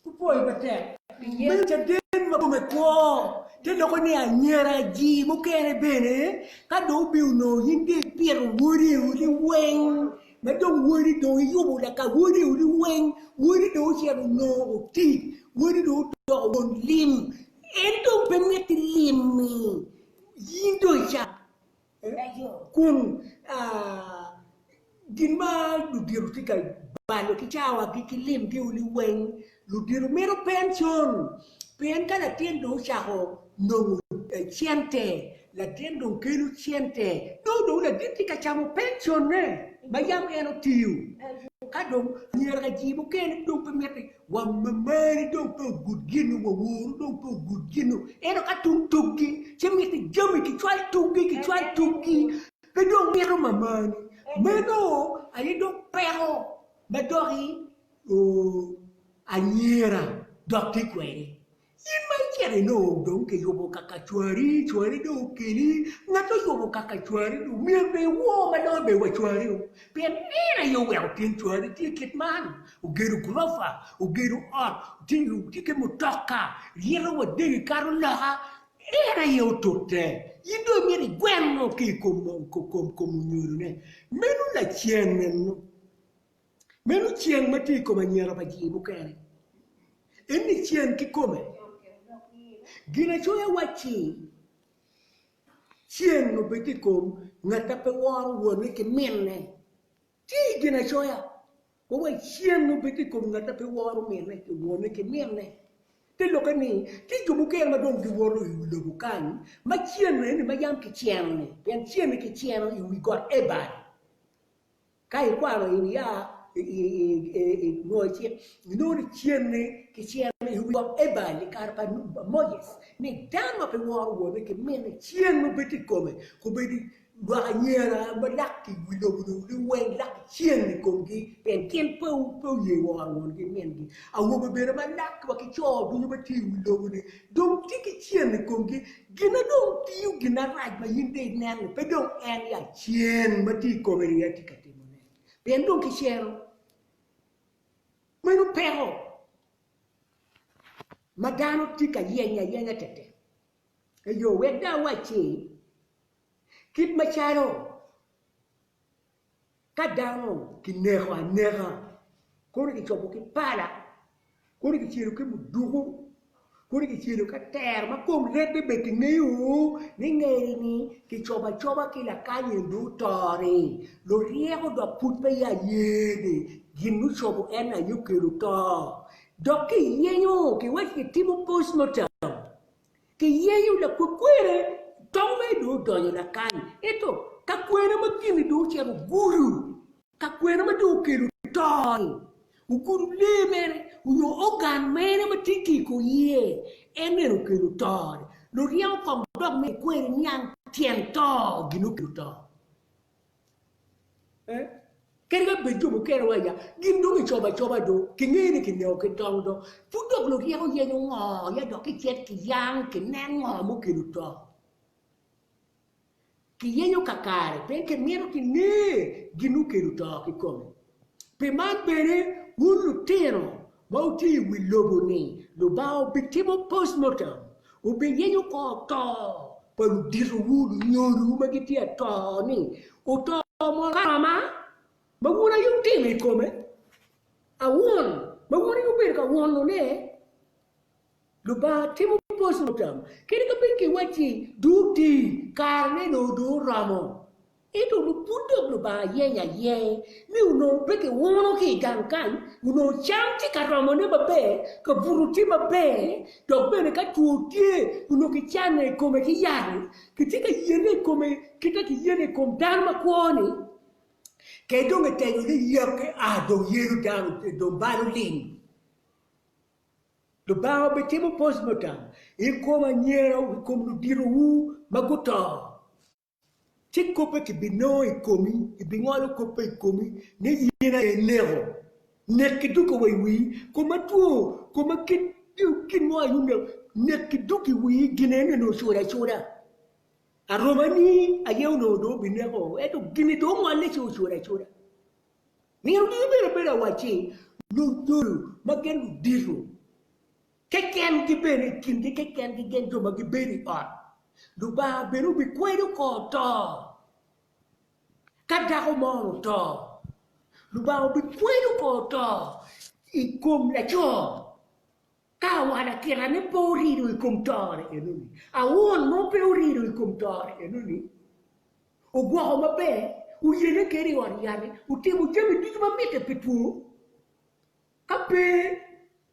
Gupwoyo matek. Meno caden ma kome kwo. Te loko ni anyira ji mukene bene ka dong obino onongo in dong ipito wodi i odi weng ma dong wodi dong iyubo laka wodi i odi weng wodi dong ocito onongo otic wodi dong odoko won lim en dong pe miti lim-mi in dong icat kun gin ma ludito tye ka balo ki cawagi ki limgi liweng ludito mito pencon pien ka latin dong ocako nongo cente latin dong kelo cente nongo dong ladit tye ka camo penconne ma yam en otiyo ka dong myero ka ji mukene dong pe miti Wa mamani dong pe ogud ginu, wa woru dong pe ogud ginu, ento ka tung tuggi, ci miti jami kicwal tuggi, kicwal tuggi, pe dong mito mamani. Meno aye dong peko ma doki anyira dok tye kwede. In ma icito inongo dong kiyubo kaka cwari, cwari dong okeli, ngat oyubo kaka cwari dong myero bene iwor ma loyo bene wa cwari o, pien en aye oweko tyen cwari tye kit man, ogedo gurofa, ogedo ot, tye ki mutoka, ryeko wa degi kato loka, en aye otute, in dong imito igweno ki i kom onyodone, meno lacen eno. Meno ceng ma tye i kom anyira pa ji mukene. En ni cen kikome. Ginacoya wacci, Cen obed i kom ngat ma pe woro wonne ki minne. Tye i Ginacoya ma waci cen obed i kom ngat ma pe woro wonne ki minne. Te lokke ni, tye jo mukene ma dong giwoto i wi lobo kany ma cen eni ma yam kiceno-ni, pien cen-ni kiceno i wi got Ebal. Ka ikwano in ia i nwoyo cik, inongo ni cen-ni kiceno i wi got Ebal i kare pa Moses, ni dano ma pe woro wonne ki minne, cen obed i kome, kobedo lwak anyira ma lak ki i wi lobo-ni liweng lak cen i komgi, pien gin pe oye woro wongi ki mingi. Awobe bene ma lak wa ki co ducu ma tye i wi lobo-ni dong tye ki cen i komgi. Gin ma dong tiyo gin marac ma in dong ineno-ni pe dong en ya cen ma tye i kome-ni aye tye ka timone, pien dong kiceno. Meno peko ma dano tye ka yenyo ayenya tetek. Eyo, wek dong awacci, kit macalo ka dano kineko aneka, kono kicobo ki pala, kono kicelo ki muduku, kono kicelo ki atero ma kom rebbe bene kingeyo ni ngeri-ni kicobo acoba ki lakany eni dong oto-ni, luryeko dok pud peya ye ni gin mucobo en aye okelo to. Dok kiyenyo, kiwaco kitimo postmortem. Kiyeyo lakwekwere, tong mere dong odonyo lakany. Ento ka kwena ma gin-ni dong ocito ogudo, ka kwena ma dong okelo to-ni, ogudo lee mere nyo ogan mere ma tye ki i kor iye, en bene okelo to-ni. Luryeko kong dok myero ikweri niang tyen to gin okelo to. Kadi ka bed jo mukene wa ya, gin dong gicobo acoba do, kingeyo ni kineko ki tong do. Pud dok luryeko yenyo ngo ya dok kicit kiyang kinen ngo mukelo to. Kiyenyo kakare pien kimito kinge gin mukelo to kikome. Pi man bene wun lutino ma wutye i wi lobo-ni, Lubanga obitimo postmortem, obiyenyo kor to pa luditowu, lunyodowu ma gitye ato-ni, oto mono ka roma ma wun aye wutimo i kome, awun ma wun aye wubedo ka wunone. Lubanga timo postmortem kadi ka bed kiwacci dong oti, karene onongo dong oromo. Ento pud dok Lubanga yenyo aye ni onongo pe kiuno ki i gang kany, onongo cam tye ka romone maber, kabuto tye maber, dok bene ka two tye onongo kicane i kome ki yat, kitye ka yene i kome kit ma kiyene i kom dano makwo-ni, kadi dong etenyo ni yeke a dong yelo dano dong balo lim. Lubanga obitimo postmortem i kom anyira, i kom luditowu ma guto. Ci koppe kibinongo i komi, kibingolo koppe i komi ni in aye ineko. Nek ki duko wa i wii, kom ma two, kom ma kit gin mo aye oneko, nek ki duko i wii, gin eno onongo ocudo acuda. Aromani aye onongo dong obineko, ento gin-ni dong ongolle ci ocudo acuda. Nino ducu bene bedo awacci, lunyodo ma gin ludito Kekengi bene i kingi kekengi gin jo ma gibedo i ot. Lubanga bene obikwedo kor to ka dako mo oto. Lubanga obikwedo kor to i kom laco ka awalakitane pe orido i kom tore enoni, awun mo pe orido i kom tore enoni, ogwoko maber, oyele kede i ot yat-ti, otimo jami ducu ma mitte pi two. Ka pe,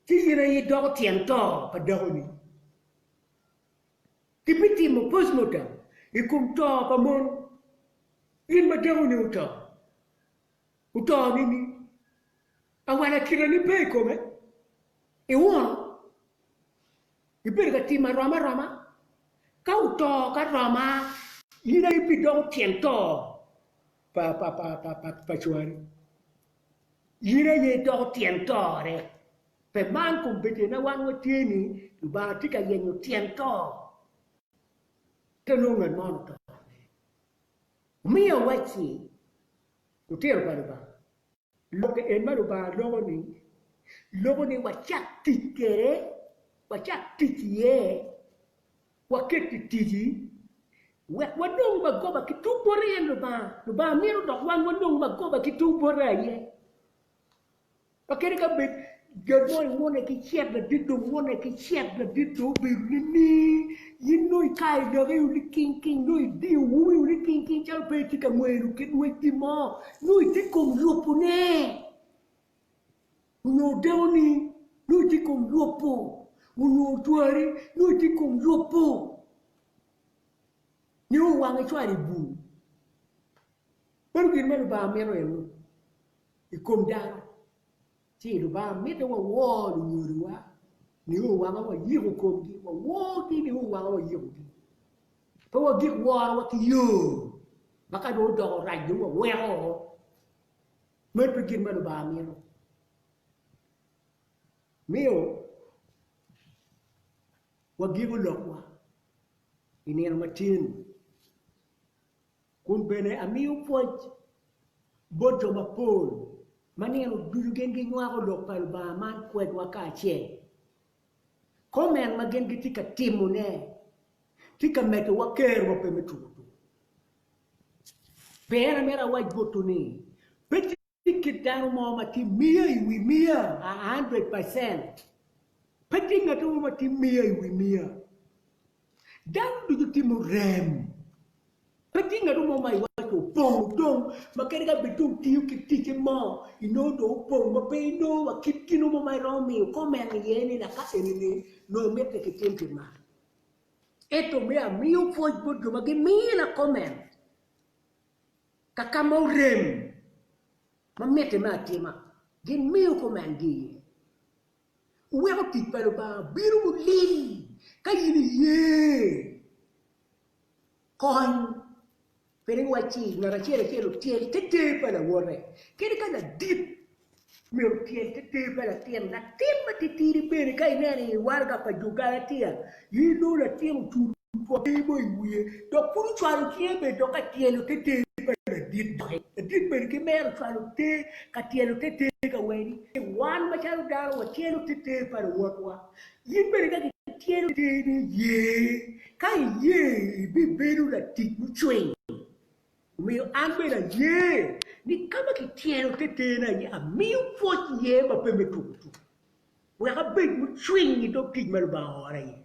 ci in aye idoko tyen to pa dakoni. Kibitimo postmortem i kom to pa mon in ma dakoni oto. Oto nining? Awala kitani pe i kome? Iwuno? Ibedo ka timo aroma aroma? Ka oto ka roma, in aye ibidoko tyen to pa cwari. In aye idoko tyen tore. Pe man kombeddi ma wan watye ni Lubanga tye ka yenyo tyen to ka nongo ngat mo oto. Omiyo awacci, lutino pa Lubanga, lok en ma Lubanga loko-ni, loko ni wacak tic kwede, wacak tic iye. Waket i tic-ci wek wanong magoba ki tung bote en Lubanga. Lubanga mito dok wan wanong magoba ki tung bote aye. Pa kadi ka bed Gin mo ingune ki cet ladit dong ngune ki cet ladit dong obedo nining? In nongo ikayo doki liking king nongo idiyo wumi liking king calo pe itye ka ngweno kit ngwec gin mo nongo itye kom yubone onyo odekoni nongo itye kom yubo onyo ocwari nongo itye kom yubo nio wang icwalo i bur. Meno gin ma Lubanga mito eno i kom dano. Ci Lubanga mitte wawor lunyodowa nio wanga wayiko komgi, waworgi nio wanga wayikogi. Pe wagik worowa ki yo ma ka dong odoko rac dong waweko woko. Meno pe gin ma Lubanga mito. Miyo wagiko lokwa i nino matin. Kun bene amiyo pwoc bot jo mapol ma nino ducu gin ginywako lok pa Lubanga man kwedwa kacel. Komen ma gin gitye ka timone tye ka medowa kero ma pe me tuko tuko. Pien amito awac botwu ni, pe tye kit dano mo ma tye miya i wi miya, a 100%. Pe tye ngat mo ma tye miya i wi miya. Dano ducu timo rem. Pe tye ngat mo ma iwaco opong dong ma kadi ka bed dong tiyo ki ticce mo inongo dong opong ma pe inongo wa kit gin mo ma iromo miyo komen iye ni laka eni-ni nongo mitte kitim kit man. Ento me amiyo pwoc bot jo ma gimina komen ka ka ma orem ma mitte me atima, gin miyo komengi iye. Wuweko tic pa Lubanga bino muling ka in iye kony. Pien iwacci ngat acel acel otyel te ter pa lawote, kadi ka ladit myero otyel te ter pa latin. Latin matitidi bene ka ineno i waraga pa jo Galatia, in inongo latin ocudo ter mo i wiye dok pud ocwalo cinge bene dok ka tyelo te ter pa ladit doki. Ladit bene ki mere ocwalo ter ka tyelo te ter ka weni. Wan macalo dano watyelo te ter pa luwotwa. In bene ka kityelo terni ye. Ka iye ibibedo latic mucwiny. Omiyo an bene aye ni ka ma kityelo te terna aye amiyo pwoc iye ma pe me tuko tuko. Wek abed mucwiny i dog tic ma Lubanga oora iye,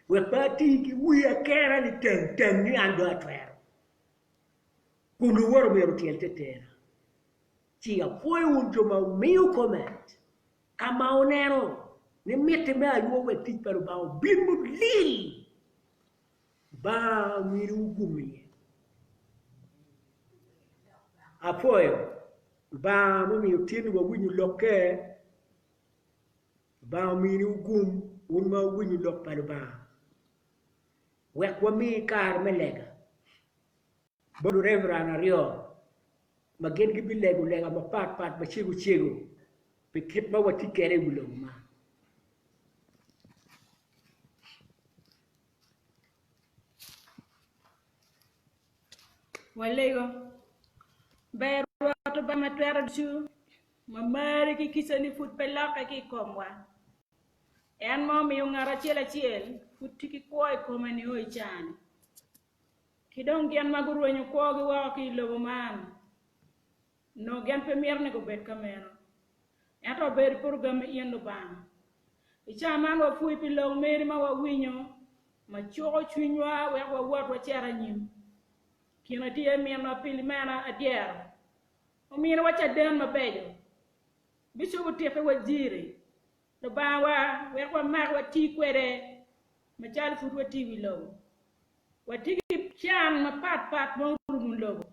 wek pe ati ki wiya kena ni teng teng ni an dong atwero. Kun luwota myero otyel te tera. Ci apwoyo wun jo ma wumiyo comment ka ma wuneno ni mitte me aywa wek tic pa Lubanga obin mulil. Lubanga ominiwu gum iye. Apwoyo Lubanga mumiyo tin wawinyo lokke. Lubanga ominiwu gum wun ma wuwinyo lok pa Lubanga. Wek wami kare me lega bot lureveran aryo ma gin gibilego lega mapat pat macego cego pi kit ma watye kwede i wi lobo man. Walego. Ber Rwot Lubanga ma twero ducu, ma marri ki kicani pud pe lokke ki i komwa. En ma omiyo ngat acel acel pud tye ki kwo i kome nio i caa-ni. Ki dong gin ma gurwenyo kwogi woko ki i lobo man, onongo gin pe mito ni gubed ka meno. Ento wabedo pud ogamo in Lubanga. I caa man wapwoyi pi lok meri ma wawinyo ma cuko cwinywa wek wawot wacit anyim. Kine tye minwa Pilimena Adyero ominiwa caden mabeco. Bicop otikkiwa jiri. Lubangawa wek wamak wati kwede macalo pud watye i wi lobo. Watye ki can mapatpat ma orumo lobo.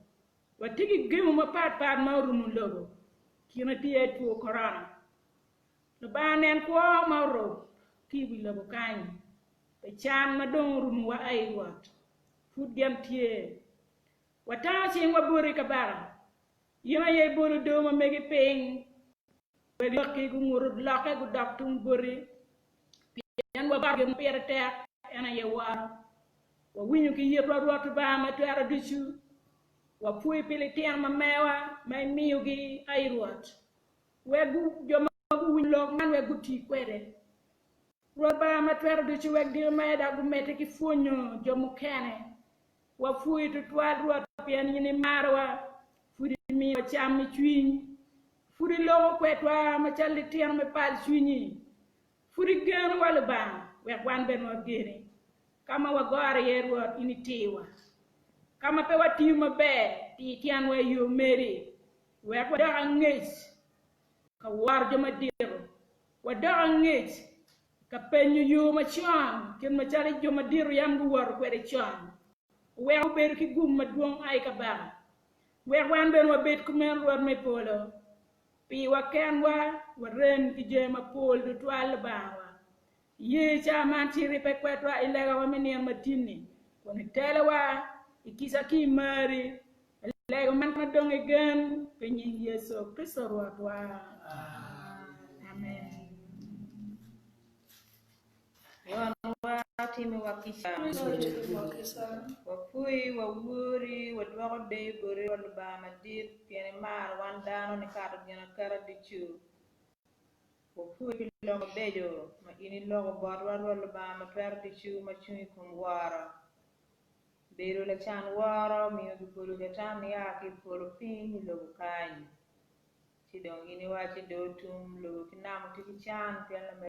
Watye ki gemo mapatpat ma orumo lobo. Kine tye two korona. Lubanga nen kwo ma orub ki i wi lobo kany pi can ma dong orumowa ai Rwot. Pud gin tye. Watango cingwa boti, Kabaka. In aye ibolo doo ma megi piny, wek lokki gungut olokke gudok tung boti, pien wabako gin ma pire tek, en aye woro. Wawinyo ki yitwa Rwot Lubanga Matwero Ducu, wapwoyi pi litino ma mewa ma imiyogi, ai Rwot. Wek jo ma guwinyo lok man wek guti kwede. Rwot Lubanga Matwero Ducu wek diki mere dok gumedde ki pwonyo jo mukene. Wapwoyi twatwal, Rwot, pien in imarowa, pud imiyowa cam me cwiny. Pud iloko kwedwa macalo litino me pal cwinyi. Pud igenowa, Lubanga, wek wan bene wageni. Ka ma wagoro iye, Rwot, in itirwa. Ka ma pe watiyo maber, tir tyenwa i yo meri, wek wadok angec ka woro jo madito, wadok angec ka penyo yo macon, kit macalo jo madito yam guwoto kwede con. Oweko wubedo ki gum madwong, ai kabaka. Wek wan bene wabed kumeno, Rwot me polo. Piwa kenwa warem ki jami mapol tutwal, Lubangawa. Ye ca man ci ribbe kwedwa i legawa me nino matin-ni, kun itelowa i kica ki i marri. Alego man ma dong i gen pi nying Yecu Kricito Rwotwa. Amen. Wonwa, timiwa kica. Wapwoyi, wawori, wadwoko deyo boti Rwot Lubanga madit, pien imaro wan dano nikato gin aketa ducu. Wapwoyi pi lok mabeco ma in iloko botwa, Rwot Lubanga Matwero Ducu ma cung i kom woro. Bedo lacan woro omiyo gibolo Catan nia ki i polo piny i lobo kany. Ci dong in iwacci, 'Do tum, lobo ki nam wutye ki can, pien lamego.